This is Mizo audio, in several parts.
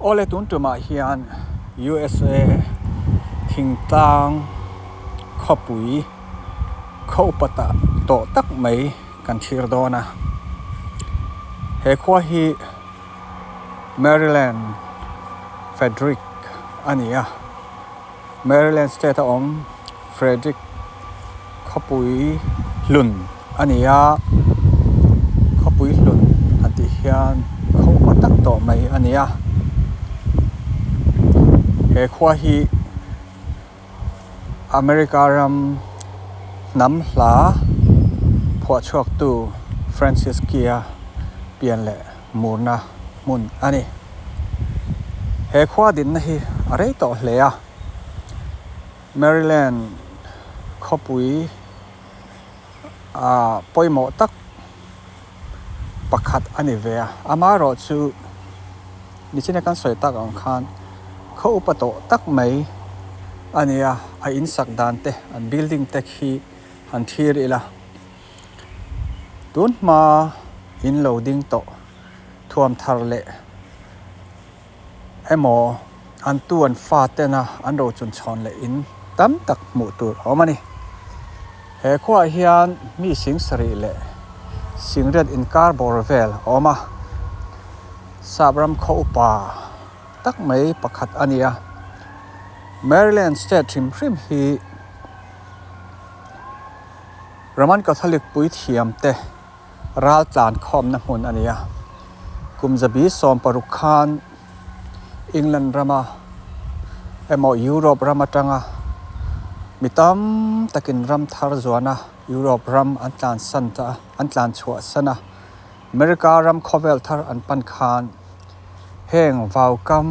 Awle tun tumah hian USA thingtlang khawpui khaw upa tah tawh tak mai kan thlir dawn a. He khua hi Maryland Frederick a ni a. Maryland state a awm Frederick khawpui hlun a ni a, khawpui hlun han tih hian khaw upa tak tawh mai a ni a, he khua hi America ram hnam hla phuah chhuak tu Francis Kia pian leh murna hmun a ni. He khua dinna hi a rei tawh hle a. Maryland khawpui ah pawimawh tak pakhat a ni ve a, amaherawh chu nichina kan sawi tak ang khan khaw upa tawh tak mai a ni a, a in sak dan te an building te khi han thlir ila tun hma in lo ding tawh thuam thar leh. Emaw an tu an fa tena an ro chun chhawn leh in tam tak hmuh tur a awm a ni. He khuaah hian mi sing sarih leh singriat inkar bawr vel a awm a, sap ram khaw upa tak mai pakhat a ni a. Maryland state hrim hrim hi Roman Catholic puithiam te ral tlan khawmna hmun a ni a. Kum zabi 16 khan England rama emaw Europe ram atanga mi tam takin ram thar zuana Europe ram an tlan san ta a, an tlan chhuah san a. America ram khawvel thar an pan khan heng vaukam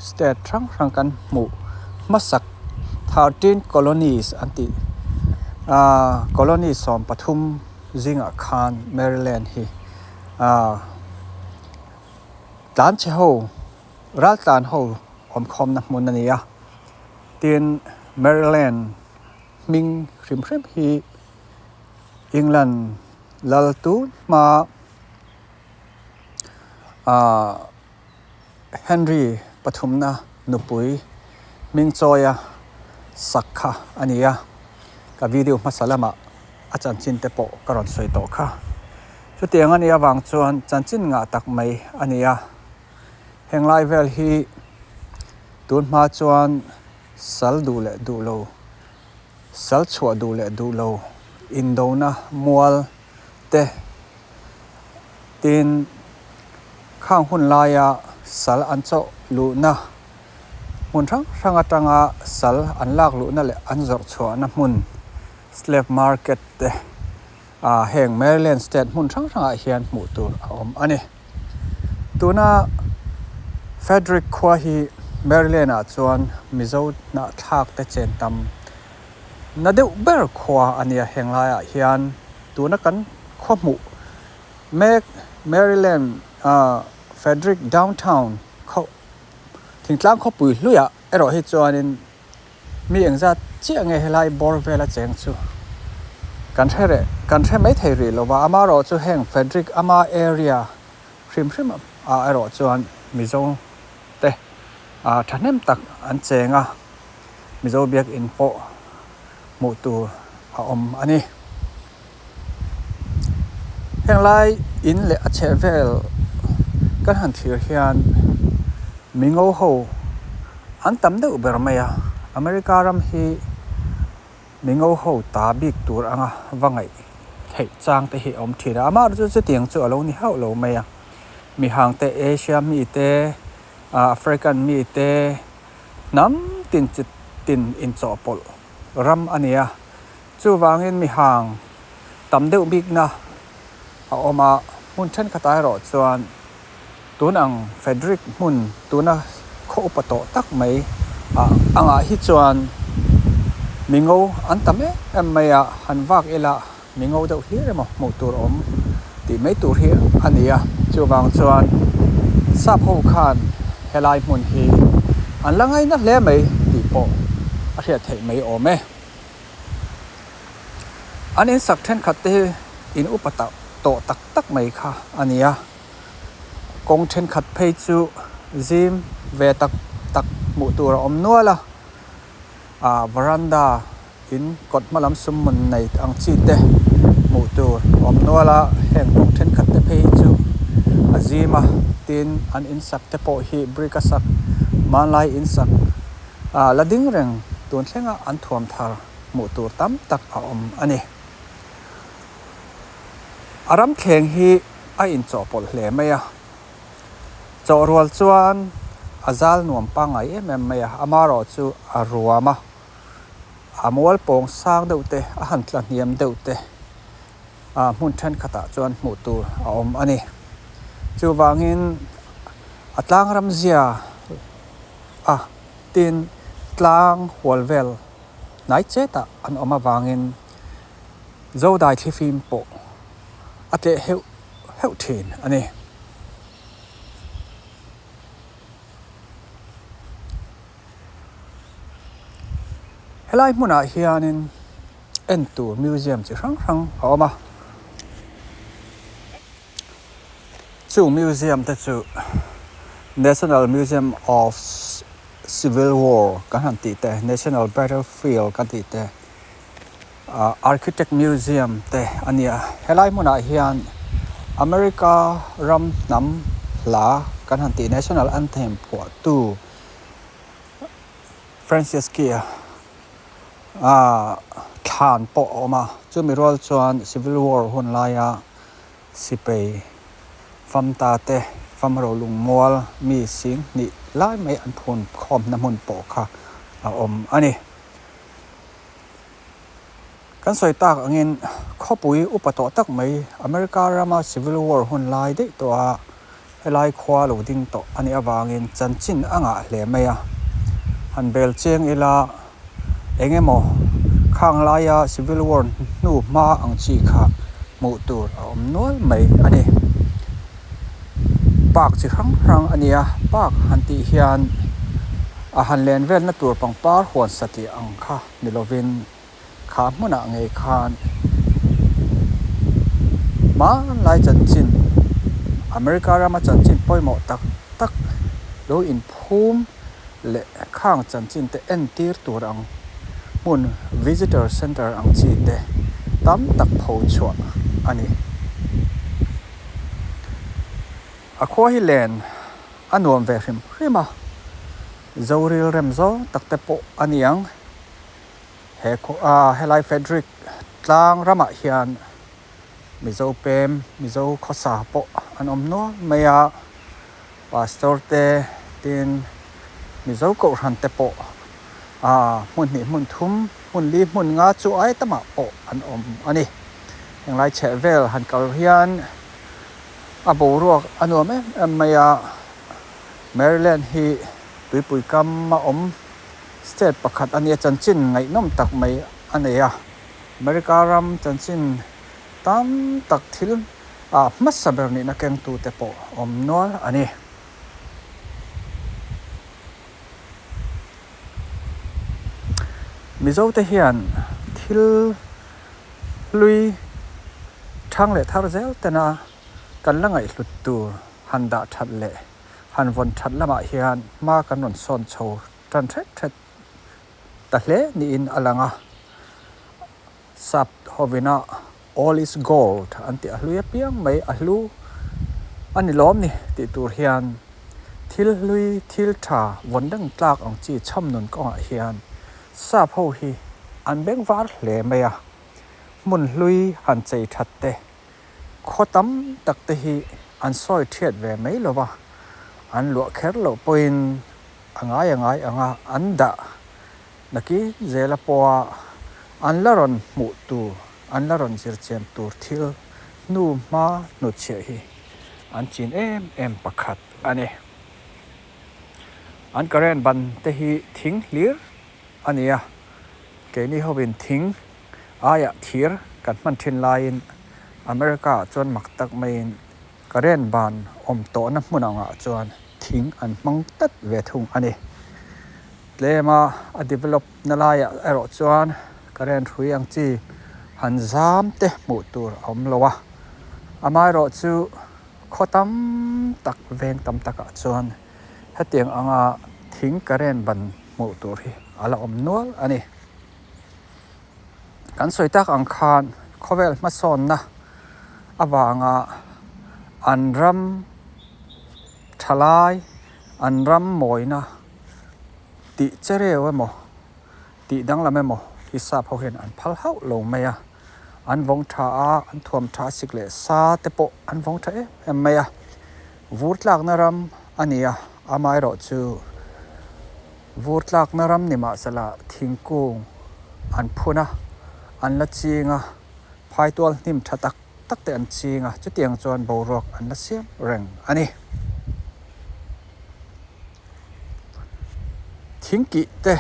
state hrang hrang kan hmuh hmasak 13 colonies an tih ah colony 13 zingah khan Maryland hi ah tlan chhe ho ral tlan ho awm khawmna hmun a ni a, tin Maryland hming hrim hrim hi England lal tun hma ah Henry pathumna nupui hming chawia sak kha a ni a, ka video hmasa lamah a chanchin te pawh ka rawn sawi tawh kha. Chutiang a nih avang chuan chanchin ngah tak mai a ni a, heng lai vel hi tun hma chuan sal duh leh duh lo, sal chhuah duh leh duh lo indona mual te tin khang hun laia sal an chawh luhna hmun hrang hrang atanga sal an lak luhna leh an zawrh chhuahna hmun slave market te ah heng Maryland state hmun hrang hrangah hian hmuh tur a awm a ni. Tuna Frederick khua hi Maryland ah chuan Mizo hnahthlak te chen tam na deuh ber khua a nia heng laiah hian tuna kan khaw hmuh mek Maryland ah Frederick downtown khaw thingtlang khawpui hluiah erawh hi chuanin Mi engzat chiah nge helai bawr vela cheng chu kan hre reh kan hre mai thei rih lo va, amaherawh chu heng Frederick ama area hrim hrim ah erawh chuan Mizo te ah thahnem tak an cheng a, Mizo biakinn pawh hmuh tur a awm a ni. Heng lai in leh a chhehvel kan han thlir hian mingo ho an tam deuh ber mai a, America ram hi mingo ho ta bik tur anga va ngaih theih chang te hi a awm thin a, amaherawhchu chu chutiang chu a lo ni hauh lo mai a, mihang te Asia mi te ah African mi te hnam tin chi tin inchawhpawlh ram a ni a. Chuvangin mihang tam deuh bikna a awm a, hmun thenkhatah erawh chuan tun ang Frederick hmun tuna khaw upa tawh tak mai ah angah hi chuan mingo an tam em em mai a, han vak ila mingo deuh hlir emaw hmuh tur awm tih mai tur hi a ni a, chuvang chuan sap ho khan helai hmun hi an la ngaina hle mai tih pawh a hriat theih mai awm e. An insak thenkhat te hi in upa tak tawh tak tak mai kha a ni a, kawng thenkhat phei chu zim ve tak tak hmuh tur a awm nual a ah varanda in kawt hma lam summun nei ang chi te hmuh tur a awm nual a heng kawng thenkhat te phei hi chu a zim a tin an in sak te pawh hi brick a sak hmanlai in sak ah la ding reng tun thlenga an thuam thar hmuh tur tam tak a awm a ni. A ram thleng hi a inchawhpawlh hle mai a chawhrual chuan a zal nuam pangngai em em mai a amaherawh chu a ruam a a mual pawng sang deuh te a han tla hniam deuh te ah hmun thenkhatah chuan hmuh tur a awm a ni chuvangin a tlang ram zia a tin tlang hual vel hnai chetah an awm avangin Zodai thlifim pawh a tleh heuh heuh thin a ni. Helai hmunah hianin en tur museum chi hrang hrang a awm a. Chung museum te chu National Museum of Civil War kan han tih te, National Battlefield kan tih te, ah Architect Museum te a nia. Helai hmunah hian America ram hnam hla kan han tih National Anthem phuahtu Francis Kia ah thlan pawh a awm a. Chumi rual chuan Civil War hun laia Sipai famta te fam ro lungmual mi sing hnih lai mai an phun khawmna hmun pawh kha a awm a ni. Kan sawi tak angin khawpui upa tawh tak mai America rama Civil War hun lai daih tawh a helai khua lo ding tawh a nih avangin chanchin a ngah hle mai a. Han bel cheng ila eng emaw khang laia Civil War hnu hma ang chi kha hmuh tur a awm nual mai a ni. Park chi hrang hrang a nia, park han tih hian a han len velna tur pangpar huan satliah ang kha ni lovin kha hmunah ngei khan hmanlai chanchin America rama chanchin pawimawh tak tak lo inphum leh khang chanchin te entir tur ang hmun visitor center ang chi te tam tak pho chhuah a ni. A khua hi len a nuam ve hrim hrim a, Zoril rem zawng tak te pawh a ni ang. He khua helai Frederick tlang ramah hian Mizo pem Mizo khawsa pawh an awm nual mai a, Pastor te tin Mizo kohhran te pawh ah hmun hnih hmun thum hmun li hmun nga chu ai tamah pawh an awm a ni. Henglai chheh vel han kal hian a boruak a nuam em em mai a, Maryland hi tuipui kam a awm. State pakhat a nia chanchin ngaihnawm tak mai a nei a, America ram chanchin tam tak thil ah hmasa ber nihna kengtute pawh awm nual a ni. Mizote hian thil hlui thang leh thar zel tena kan la ngaihhlut tur han dah that leh han vawn that lamah hian hma kan rawn sawn chho tan hret hret ta hle niin a lang a. Sap hovina all is gold an tih a hlui apiang mai a hlu a ni lawm ni tih tur hian thil hlui thil tha vawn reng tlak ang chi chham nun kawngah hian sap ho hi an beng var hle mai a. Hmun hlui han chei that te Khaw tam tak te hi an sawi thiat ve mai lo va, an luah kher loh pawhin a ngai a ngai ang a, an dah nakin zela pawha an la rawn hmuh tur, an la rawn zirchian tur thil hnu hma hnutchhiah hi an chin em em pakhat a ni. An current ban te hi thing hlir a ni a, keini hovin thing Aiah thir kan hman thin laiin America ah chuan mak tak maiin current ban awm tawhna hmun angah chuan thing an hmang tlat ve thung a ni. Tlema a develop na laiah erawh chuan current hrui ang chi han zam te hmuh tur a awm lo a, amaherawhchu khaw tam tak veng tam takah chuan. Hetiang anga thing current ban hmuh tur hi a la awm nual a ni. Kan sawi tak ang khan khawvel hmasawnna avanga an ram thalai, an ram mawina tih che reu emaw tih danglam emaw hi sap ho hian an phal hauh lo mai a, an vawng tha a, an thuam tha a sik leh sa te pawh an vawng tha em em mai a, vur tlakna ram a ni a, amaherawhchu vur tlakna ram ni mahsela thingkung an phun a, an la ching a, phaitual hnim tha tak tak te an ching a, chutiang chuan boruak an la siam reng a ni. Thingkih te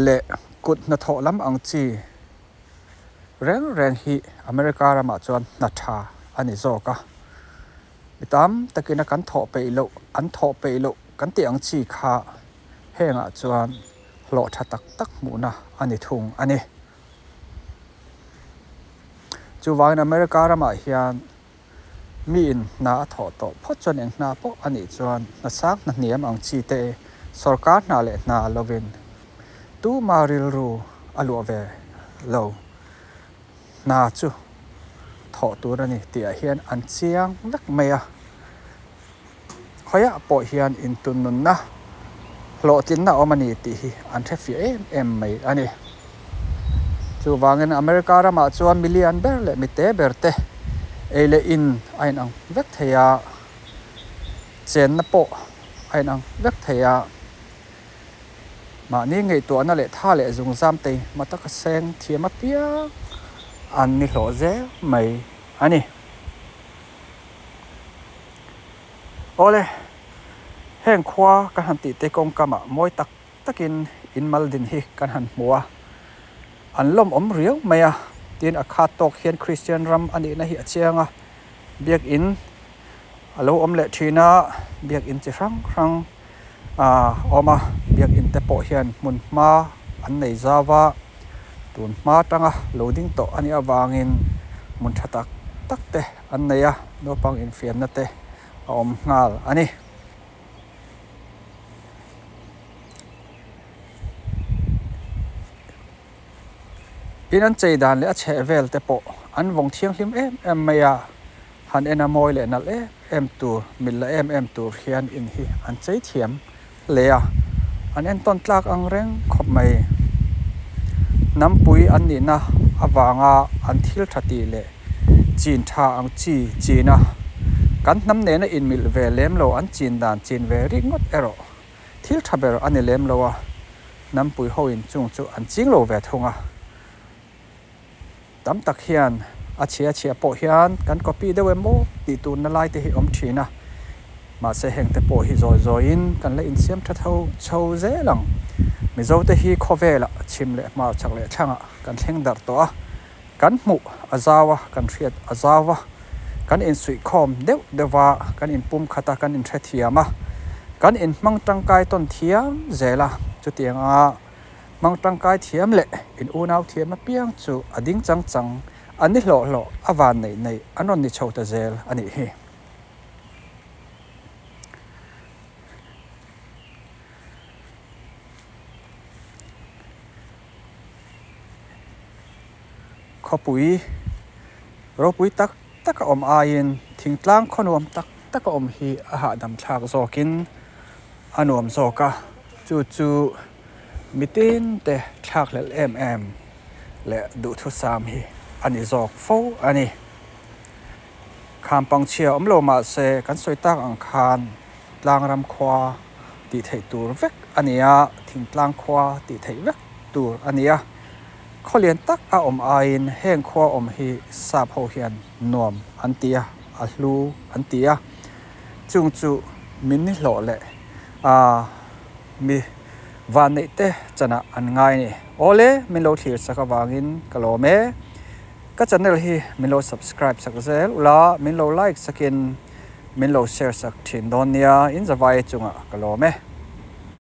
leh kut hnathawh lam ang chi reng reng hi America ramah chuan hna tha a ni zawk a. Mi tam takin a kan thawh peih loh, an thawh peih loh kan tih ang chi kha hengah chuan hlawh tha tak tak hmuhna a ni thung a ni. Chuvangin America ramah hian Mi in hna a thawh tawh phawt chuan eng hna pawh a nih chuan hna sang hna hniam ang chi te sorkar hna leh hna lovin tuma rilru a luah ve lo. Hna chu thawh tur a ni tih ah hian an chiang vek mai a. Khawiah pawh hian intunnunna hlawhtlinna a awm a ni tih hi an hre fiah em em mai a ni. Chuvangin America ramah chuan million ber leh mite ber te ei leh in a inang vek thei a, chenna pawh a inang vek thei a, mahni ngaihtuahna leh tha leh zungzam te hma taka seng thiam apiang an ni hlawh zel mai a ni. Awle, heng khua kan han tih te kawngkamah mawi tak takin in mal din hi kan han hmu a, an lawmawm riau mai a, tin a khat tawk hian Kristian ram a nihna hi a chiang a, biakin a lo awm leh thin a, biakin chi hrang hrang a awm a, biakin te pawh hian hmun hma an nei zau a, tun hma atanga lo ding tawh a nih avangin hmun tha tak tak te an nei a, naupang infiamna te a awm nghal a ni. In an chei dan leh a chheh vel te pawh an vawng thianghlim em em mai a, han en a mawi leh nalh em em tur, mit la em em tur hian in hi an chei thiam hle a, an entawn tlak ang reng khawp mai. Hnampui an nihna avanga an thil tha tih leh chin tha ang chi chin a, kan hnam nena inmilh ve lem lo an chin dan chin ve ringawt erawh thil tha ber a ni lem lo a, hnampui hoin chung chu an ching lo ve thung a. Tam tak hian a chhia chhia pawh hian kan copy deuh em aw tih turna lai te hi awm thin a, mahse heng te pawh hi zawi zawiin kan la insiam tha tho chho zel ang. Mizo te hi khawvelah chhim leh hmar chak leh thlangah kan thleng darh tawh a, kan hmuh a zau a, kan hriat a zau a, kan insuihkhawm deuh deuh a, kan inpum khat a, kan inhrethiam a, kan inhmang tangkai tawn thiam zel a, chutianga Hmang tangkai thiam leh in unau thiam apiang chu a ding chang chang, an ni hlawh hlawh, a van neih neih an rawn ni chho ta zel a nih hi. Khawpui ropui tak tak a awm aiin thingtlang khaw nuam tak tak a awm hi a hahdam thlak zawkin a nuam zawk a, chu chu Mitin te thlakhlelh em em leh duhthusam hi a ni zawk fo a ni. Khampang chhia awm lo mah se kan sawi tak ang khan tlangram khua tih theih tur vek a ni a, thingtlang khua tih theih vek tur a ni a. Khaw lian tak a awm aiin heng khua awm hi sap ho hian nuam an ti a, a hlu an ti a. Chung chu min ni hlawh leh a Mi vanneih te chanah an ngai a ni. Awle, min lo thlir sak avangin ka lawm e. Ka channel hi min lo subscribe sak zel ula, min lo like sakin min lo share sak thin dawn nia, in zavai chungah ka lawm e.